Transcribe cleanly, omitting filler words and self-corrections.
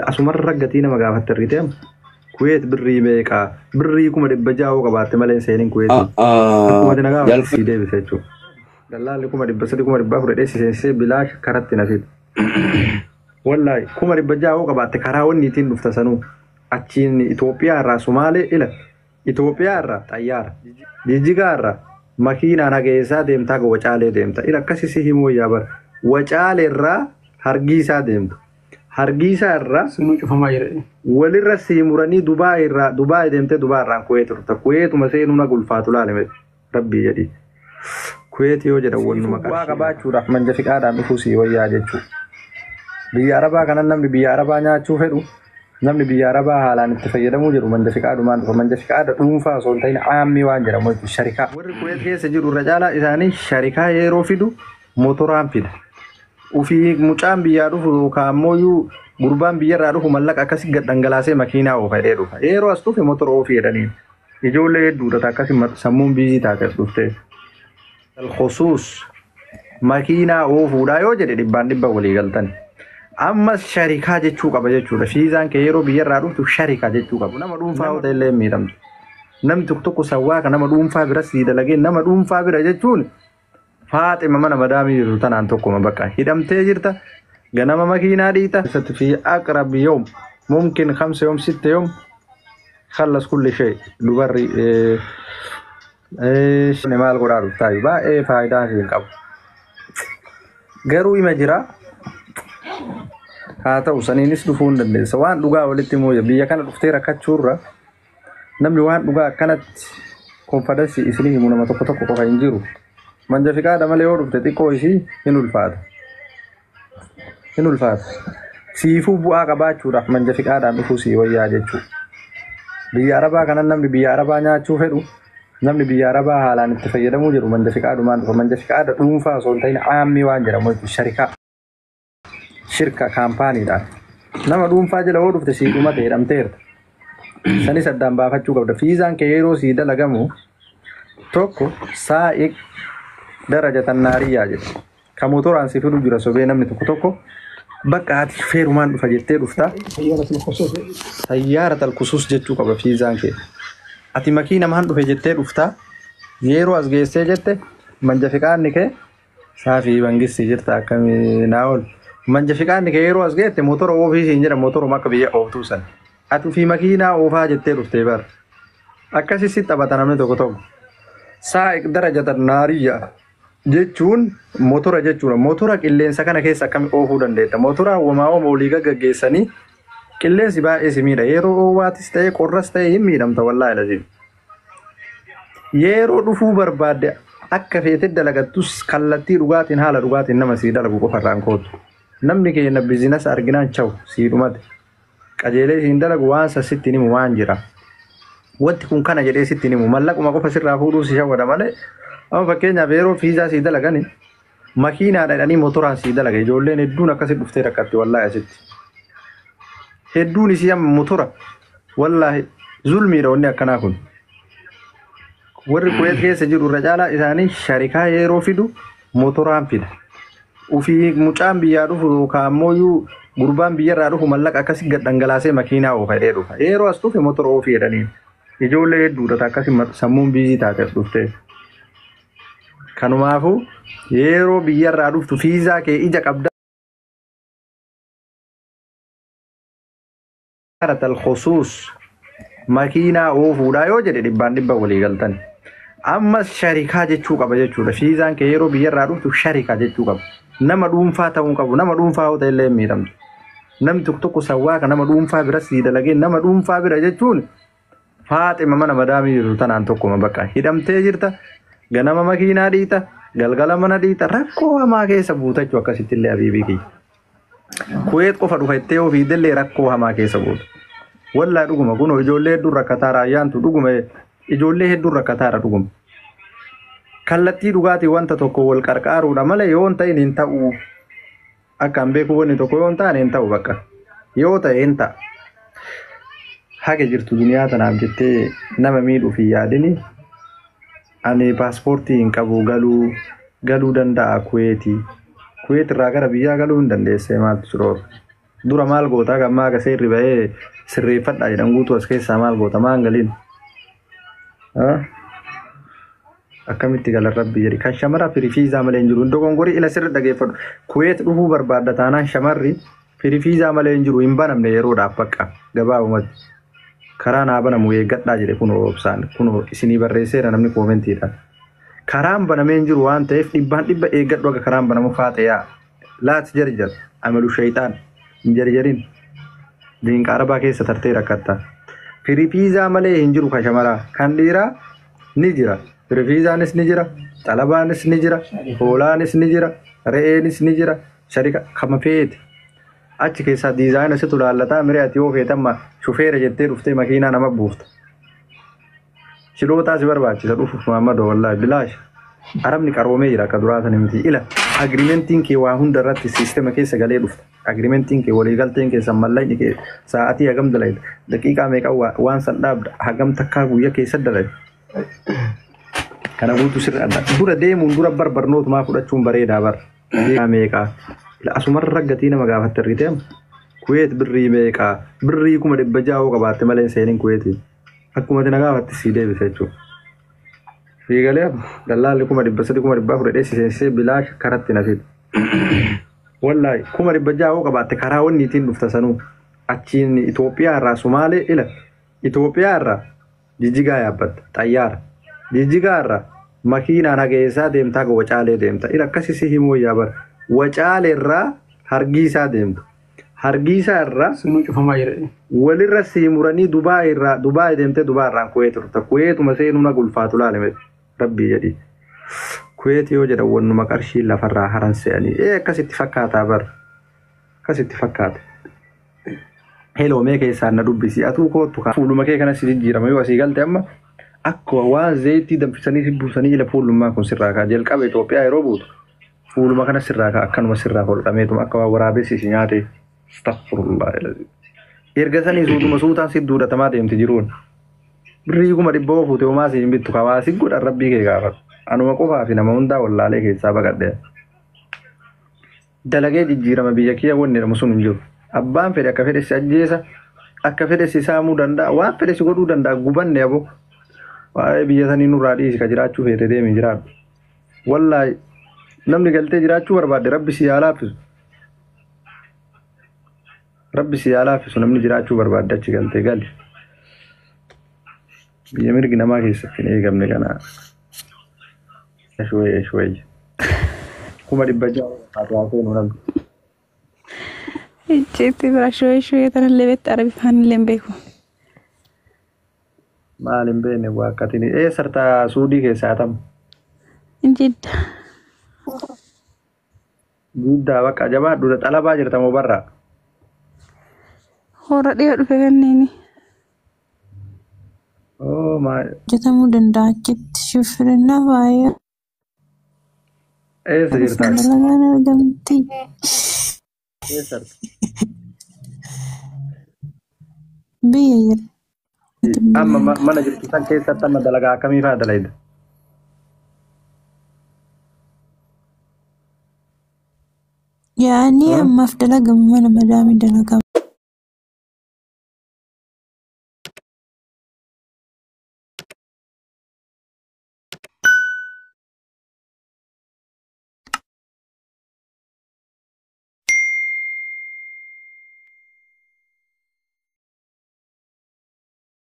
Asumarra gatii nama gaafatte argitee amma. Kuweet birrii meeqaa? Birrii 600,000 hoo qabaatte malee hin seenin Kuweetiin. Akkuma ati na gaafatte sii deebisa jechuudha. Dallaalli 300,000 400,000 jedhee si seensisee bilaash karatti na fida. Wallaahi 600,000 hoo qabaatte karaa wanni ittiin dhufta sanuu. Achiin Itoophiyaa irraa Sumaalee ila Itoophiyaa irraa xayyaara. Jijjigaa irraa makiinaan haga eessaa deemta haga Wacaalee deemta. Ila akkasi si himuu wayyaa bara. Wacaalee irraa Hargiisaa deemta. Hargiisaa irraa Sunuu cufamaa jira. Walirra sii muranii Dubaay irraa Dubaay deemtee Dubaay irraan Kuweet dhufta. Kuweetuma seenuu naga ulfaatu laali mee rabbii jedhii. Kuweet yoo jedhan wannuma Siifuu bu'aa qarshii. qabaachuudhaaf manja fiqaadhaan dhufuu sii wayyaa jechuu. Biyya Arabaa kanan namni biyya Arabaa nyaachuu fedhu namni biyya Arabaa haalaan itti fayyadamuu jedhu manja fiqaadumaan dhufa. Manja fiqaada dhuunfaa osoo hin ta'in aammii waan jedhamu jechuudha. Sharikaa. Warri Kuweet keessa jiru irra caalaa isaanii sharikaa yeroo fidu motoraan fida. Ufii mucaan biyyaa dhufu yookaan ammoo gurbaan biyyarraa dhufu mallaqa akkasi gad dhangalaasee makiinaa oofa jedhee dhufa. Yeroo as dhufe motora oofii jedhaniin. Ijoollee hedduudha ta akkasi sammuun biizii taate as dhuftee. Al-khusuus makiinaa oofuudhaa yoo jedhe dhibbaan dhibba walii galtan. Ammas sharikaa jechuu qaba jechuudha. Fiizaan kee yeroo biyyarraa dhuftu sharikaa jechuu qaba. Nama dhuunfaa yoo ta'e illee hin miidhamtu. Namni tokko tokko sawwaa kan nama dhuunfaa bira sii dalagee nama dhuunfaa bira jechuun Faaxima mana madaamii jirtu tanaan tokkuma bakka hidhamtee jirta. Ganama makiinaa dhiita. Keessatti fi aqrab yoom mumkin khamsa yoom sitta yoom khallas kulli shay dubarri maal godhaa dhuftaa baay'ee faayidaa hin qabu. Garuu ima jira. Haa ta'u saniinis dhufuu hin dandeessa. Waan dhugaa walitti immoo biyya kana dhuftee rakkachuurra Namni waan dhugaa akkanatti konfadansii isinii himu nama tokko tokko qofa hin jiru. Manja fiqaada malee yoo dhufte xiqqoo isii hin ulfaata. Hin ulfaata. Siifuu bu'aa qabaachuudhaaf manja fiqaadhaan dhufuu sii wayyaa jechuudha. Biyya Arabaa kanan namni biyya Arabaa nyaachuu fedhu namni biyya Arabaa haalaan itti fayyadamuu jedhu manja fiqaadumaan dhufa. Manja fiqaada dhuunfaa osoo hin ta'in aammii waan jedhamu jechuudha. Sharikaa. Shirka kaampaaniidhaan. Nama dhuunfaa jala yoo dhufte sii dhumate hidhamteerta. Sanis addaan baafachuu qabda. Fiizaan kee yeroo sii dalagamu tokko saa'iq daraja tannaariyyaa jedha. Ka motoraan si fidu jira sobee namni tokko tokko bakka ati shufeerumaan dhufa jettee dhufta. Sayyaara talkusuus jechuu qaba fiizaan kee. Ati makiinamaan dhufe jettee dhufta. Yeroo as geessee jette manja fiqaanni kee Saafii bangissi jirta akkamii naa ol. Manja fiqaanni kee yeroo as geette motora oofii siin jedha motoruma akka biyya ooftuu san. Ati ofii makiinaa oofaa jettee dhuftee bar. Akkasi si taphata namni tokko tokko. Saa'iq darajatan naariyya jechuun motora jechuudha. Motora qilleensa kana keessa akkami oofuu dandeetta? Motora womaa woma olii gaggeessanii qilleensi baay'ee si miidha. Yeroo oowwaatis ta'ee qorras ta'ee hin miidhamta wallaahi laziim. Yeroo dhufuu barbaadde akka feete dalagattus kallattii dhugaatiin haala dhugaatiin nama sii dalagu qofa irraan kootu. Namni keenya bizinasa arginaan chaw sii dhumate. Qajeelee siin dalagu waan san sitti hin himu waan jira. Wanti kun kana jedhee sitti hin himu. Mallaquma qofa sirraa fuudhuu si shawwada malee. Amma fakkeenyaaf yeroo fiizaa sii dalagani makiinaadha jedhanii motoraan sii dalaga. Ijoolleen hedduun akkasi dhuftee rakkatti wallaahi asitti. Hedduun isii amma motora wallaahi zulmiidha wanni akkanaa kun. Warri Kuweet keessa jiru irra caalaa isaanii sharikaa yeroo fidu motoraan fida. Ufii mucaan biyyaa dhufu yookaan ammoo gurbaan biyyarraa dhufu mallaqa akkasi gad dhangalaasee makiinaa oofa jedhee dhufa. Yeroo as dhufe motora oofii jedhaniin. Ijoollee hedduudha ta akkasi sammuun biizii taate as dhuftee. Kanumaafuu yeroo biyyarraa dhuftu fiizaa kee ija qabda. Al-khusuus makiinaa oofuudhaa yoo jedhe dhibbaan dhibba walii galtan. Ammas sharikaa jechuu qaba jechuudha. Fiizaan kee yeroo biyyarraa dhuftu sharikaa jechuu qaba. Nama dhuunfaa ta'uu qabu. Nama dhuunfaa yoo ta'e illee hin miidhamtu. Namni tokko tokko sawwaa kan nama dhuunfaa bira sii dalagee nama dhuunfaa bira jechuun Faaxima mana madaamii jirtu tanaan tokkuma bakka hidhamtee jirta. Ganama makiinaa dhiita, galgala mana dhiita, rakkoo hamaa keessa buuta jechuudha akkasitti illee abiibii kiyya. Kuweet qofa dhufa jettee yoo fiidellee rakkoo hamaa keessa buuta. Wallaa dhuguma kunoo ijoollee hedduun rakkataara ayyaantu dhuguma ijoollee hedduun rakkataara dhuguma. Kallattii dhugaatii wanta tokko wal qarqaaruudha malee yoo hin ta'in hin ta'u. Akka an beeku wanni tokko yoo hin taane hin ta'u bakka. Yoo ta'e hin ta'a. Haga jirtu duniyaa tanaaf jettee nama miidhuuf hin yaadini. Ani paaspoortii hin qabu galuu galuu danda'a Kuweetii. Kuweet irraa gara biyyaa galuu hin dandeessee maaltu si dhoorga? Dura maal goota gammaa akka seerri bahee sirreeffadhaa jedhan guutuu as keessaa maal goota maan galiin? Akkamitti galan rabbi jedhi kan shamara free visa malee hin jiru. Dogongorii ila sirri dhageeffadhu. Kuweet dhufuu barbaadda taanaan shamarri free visa malee hin jiru hin banamne yeroodhaaf bakka gabaabumatti. Karaa naa banamu eeggadhaa jedhe kunoo obsaan kunoo isinii barreesseera namni koomentiidhaan. Karaan banamee hin jiru waan ta'eef dhibbaan dhibba eeggadhu akka karaan banamu faate yaa. Laat jarjar amalu shayxaan hin jarjarin. Diinqa arabaa keessa tartee rakkatta. Free visa malee hin jiru kan shamaraa. Kan dhiiraa ni jira. Free visaanis ni jira. Xalabaanis ni jira. Hoolaanis ni jira. Re'eenis ni jira. Sharika kama feete. Achi keessaa diizaayina situ laallataa miree ati yoo feetamma shufeera jettee dhuftee makiinaa nama buufta. Shilootaa si barbaachisa dhufuuf Muhammadoo wallaahi bilaash. Arabni qaroomee jira akka duraa sana miti. Ila agreementiin kee waa hunda irratti siistema keessa galee dhufta. Agreementiin kee waliigalteen keessan mallaqni kee sa'aatii hagam dalayda daqiiqaa meeqa waan san dhaabda hagam takkaa guyyaa keessa dalayda. Kana guutuu sirri adda. Dura deemuun dura bar barnootumaa fudhachuun bareedaa bar. Meeqaa. Asumarra gatii nama gaafatte argitee amma. Kuweet birrii meeqaa birrii 600,000 hoo qabaatte malee seeniin Kuweetiin. Akkuma ati na gaafatte sii deebisa jechuudha. Fiigalee dallaalli 300,000 400,000 dheessisee seensisee bilaash karatti na fida. Wallaahi 600,000 hoo qabaatte karaa wanni ittiin dhufta sanuu achiin Itoophiyaa irraa Sumaalee ila Itoophiyaa irraa Jijjigaa yaabbatta xayyaara Jijjigaa irraa makiinaan hageessaa deemtaa Wacaalee deemta ila akkasi si himuu wayyaa bara Wacaalee irraa Hargiisaa deemta Hargiisaa irraa Sunuu cufamaa jira. Walirra sii muranii Dubaay irraa Dubaay deemtee Dubaay irraan Kuweet dhufta. Kuweetuma seenuu na gulfaatu laale mee rabbii jedhii. Kuweet yoo jedhan wannuma qarshii lafarraa haran se'anii. Ee akkasitti fakkaataa bar. Akkasitti fakkaata. Heloo mee keessaan na dubbisi atuu koottu kaa. Fuuluma kee kana si jijjiirama yoo asii galte amma akkuma waan zeeyitii danfisanii si buusanii ila fuulummaa kun sirraa kaa jalqaba Itoophiyaa yeroo buutu fuuluma kana sirraa kaa akkanuma sirraa holqameetuma akka waan waraabessi si nyaate. Astaghfirullah ilazim. Erga sanii suutuma suutaan si duudhatamaa deemti jiruun. Birrii 100,000 yoo fuute homaa si hin bittu ka waa si godhan rabbii kee gaafadhu. Anuma qofaa fi nama hundaa wallaalee keessaa baqadhe. Dalagee jijjiirama biyya kiyya wanni jedhamu sun hin jiru. Abbaan fedhe akka fedhe si ajjeesa, akka fedhe si saamuu danda'a, waan fedhe si godhuu danda'a gubanne aboo. Waa'ee biyya sanii nurraa dhiisi ka jiraachuu feete deemi jiraadhu. Wallaahi namni galtee jiraachuu barbaadde rabbi si haa laaffisu. Rabbi si haa laaffisu namni jiraachuu barbaadde achi galtee gali. Biyya mirgi namaa keessatti hin eegamne kana. Ashwayya ashwayya. 600,000 haatu haa seenu namni. Icciitti bira shooyee shooyee tanallee beektu Arabiffaan illee hin beeku. Maal hin beekne waaqatiin. Ee sartaa suudii keessaa tam. Jidda. Jiddaa bakka jabaadhu xalabaa jirta moo barraa? Hora dhiyoo dhufe kanneeni. Oh my. Hojjetamuu danda'a achitti shifirina baay'ee. Eessa jirta? Dalagaan argamti. Eessa jirta? Biyya jira. Amma mana jirtu san keessatti amma dalagaa akkamii fa'aa dalayda? Yaa'anii ammaaf dalagamu mana madaamii dalagamu.